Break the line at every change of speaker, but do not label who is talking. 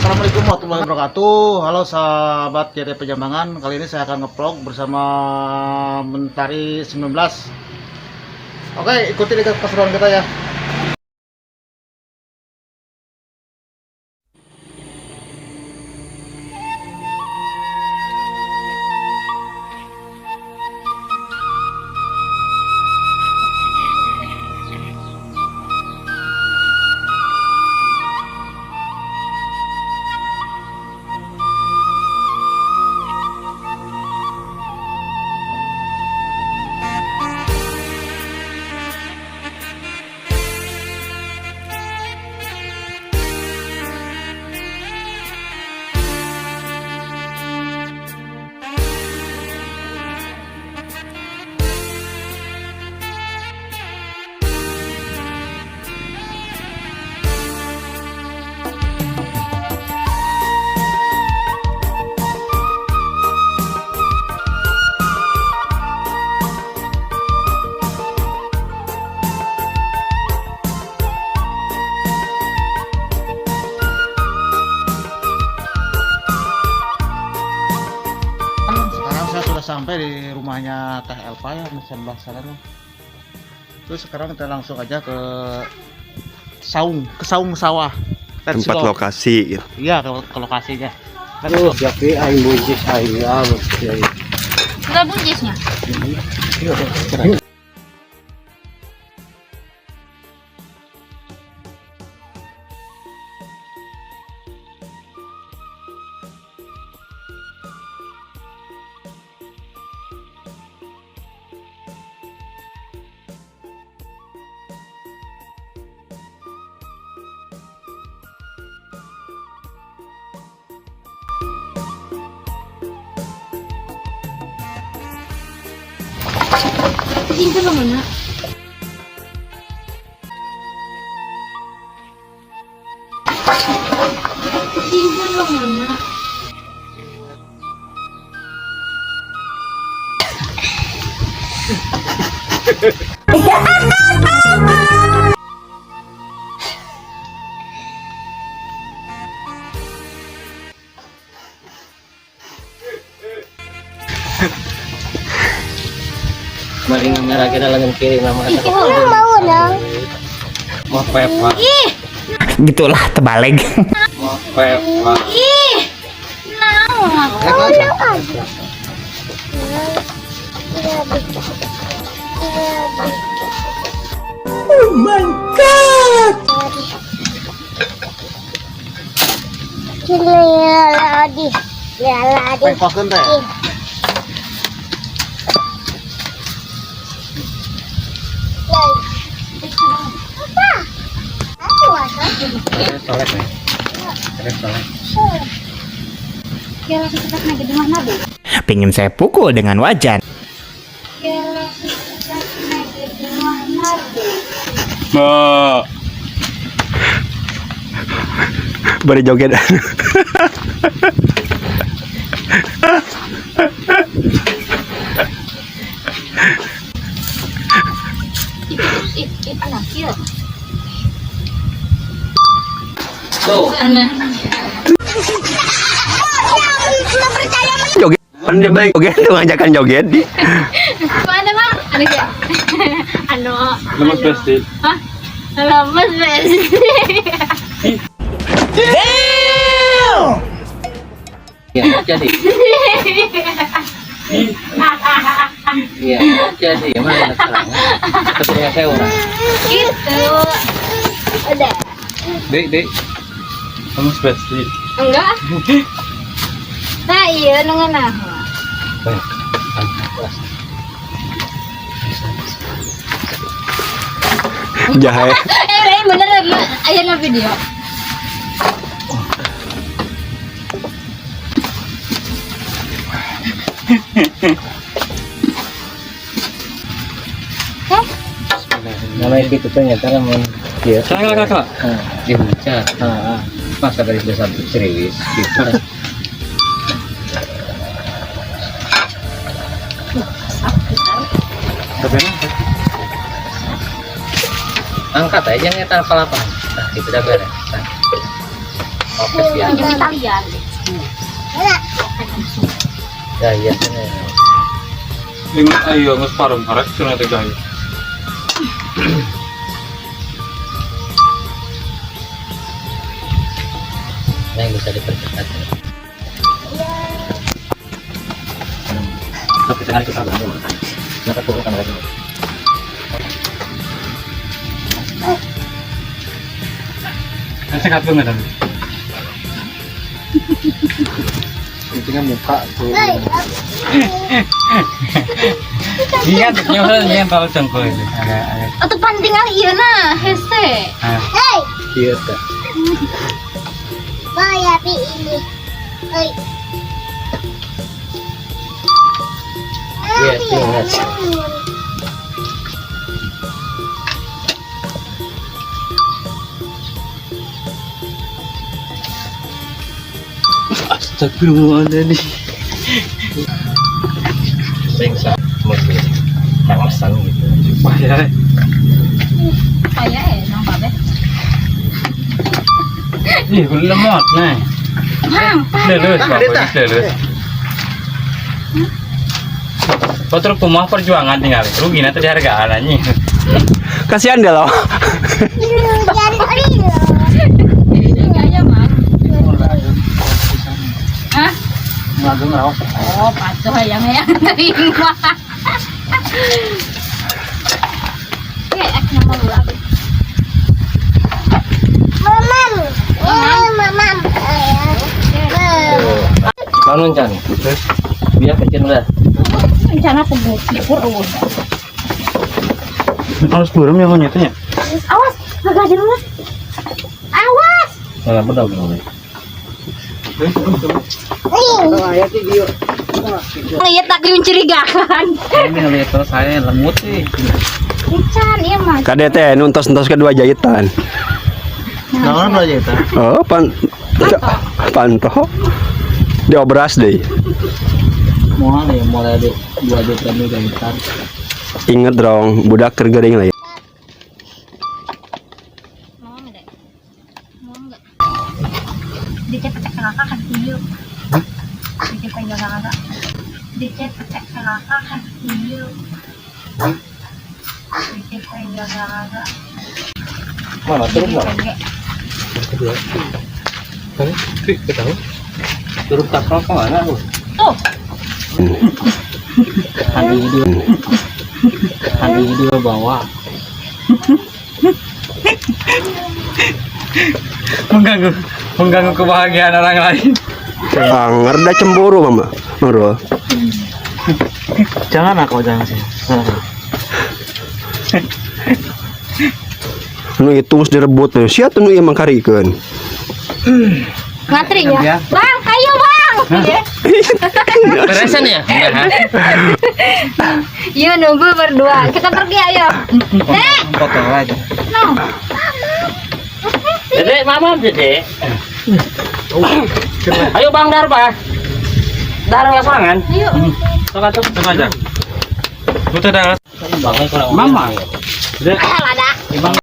Assalamualaikum warahmatullahi wabarakatuh. Halo sahabat JT Pejambangan. Kali ini saya akan ngevlog bersama Mentari 19. Oke, ikuti keseruan kita ya. Sekarang saya sudah sampai di rumahnya Teh Elva ya, di sebelah sana tuh. Terus sekarang kita langsung aja ke saung sawah. Let's
Tempat
go.
Lokasi gitu.
Iya, ke lokasinya. Let's go.
Tuh, jadi aing buncis aing ya.
Enggak buncisnya. Itu mana? Itu mana?
Mari merah kita lengan kiri mama.
Mau dong.
Mau pepa.
Ih,
Gitulah terbalik.
Mau pepa.
Ih. Mau. Mau aja.
Oh my God.
Pengkokeun teh.
Tolek nih. Tolek tolek.
Kira sekitar lagi di mana, Bu?
Pingin saya pukul dengan wajan.
Kira sekitar lagi di mana, Bu?
Mbak. Bari joget.
Ih, ih, anak kieu.
Tuh.
Anak.
Joget. Baik joget tuh ngajakan joget di.
Mana, Bang? Anu ya. Anu.
Lemes pasti.
Hah? Lemes besti.
Ya, jadi. Iya, jadi mana sekarang? Ketua saya orang.
Gitu. Udah.
Dek, dek. Lemes pasti.
Enggak. Nah, iya nu ngeunah.
Baik.
Jahe.
Eh, eh, bener aya na video. Hah?
Namanya gitu tuh nyata namun dia. Kakak kakak. Dihujat. Masa dari desa serius gitu. Angkat aja nih tanpa lapan. Nah, itu udah beres. Nah. Oke, ya.
Italian.
Ya, iya sana.
Ingat ayo nges parum karek cenah teh gaya.
Nah, yang bisa dipercepat. Tapi tengah kita Kenapa turun kan lagi?
Nanti kapan nggak tapi?
Intinya muka tuh.
Iya, yang tahu cengkul itu. Agak.
Atau pantingan iya nah, hese.
Ah.
Iya, tak. Iya, iya.
Astagfirullahaladzim.
Sing mesti tangasan gitu.
Wah ya.
Kayak nang babe.
Ih, lemot nih.
Mang,
Lulus, bagus lulus. Batur kumah perjuangan tinggal rugi nanti dihargaan anjing.
Kasihan dia loh.
Iya Mang. Hah?
Ngageng rawas.
Oh, patuh hayang hayang terima. Oke, aku nama lu aku.
Bangun Chan. Terus biar kecil udah.
Rencana sebut sipur eueuh.
Harus buram ya monyetnya.
Awas, agak dulu. Awas.
Nah, benar benar.
Iya tak mencurigakan.
Ini ngeliat terus saya lemut sih.
Encan iya mah.
Kade teh nu entos-entos kedua jahitan.
Jangan aja itu.
Oh, panto. Diobras deh.
Mau nih mulai di dua juta nih jahitan.
Ingat dong, budak keur geuring lah ya.
Mau enggak? Mau enggak? Dicek-cek kakak kan video. Dicek kakak. Dicek-cek kakak kan video. Dicek kakak.
Mana turun mana?
Kita tahu.
Turun kapal ke mana lu?
Tuh,
Hari ini dia bawa.
Mengganggu, mengganggu kebahagiaan orang lain.
Anger dah cemburu mama. Marul.
Jangan aku jangan sih.
Nu itu geus direbut tuh. Sia tuh nu ieu mangkarikeun.
ngantri ya. Bang, ayo bang.
Beresan ya? Enggak.
Iya nunggu berdua. Kita pergi ayo. Dek,
Potong aja.
no.
Dede, mama dede. Ayo Bang Darba. Darba lapangan.
Ayo.
Sok atuh.
Tengah aja. Butuh darah.
Mama.
Dede,
Ayo lada.
Bang.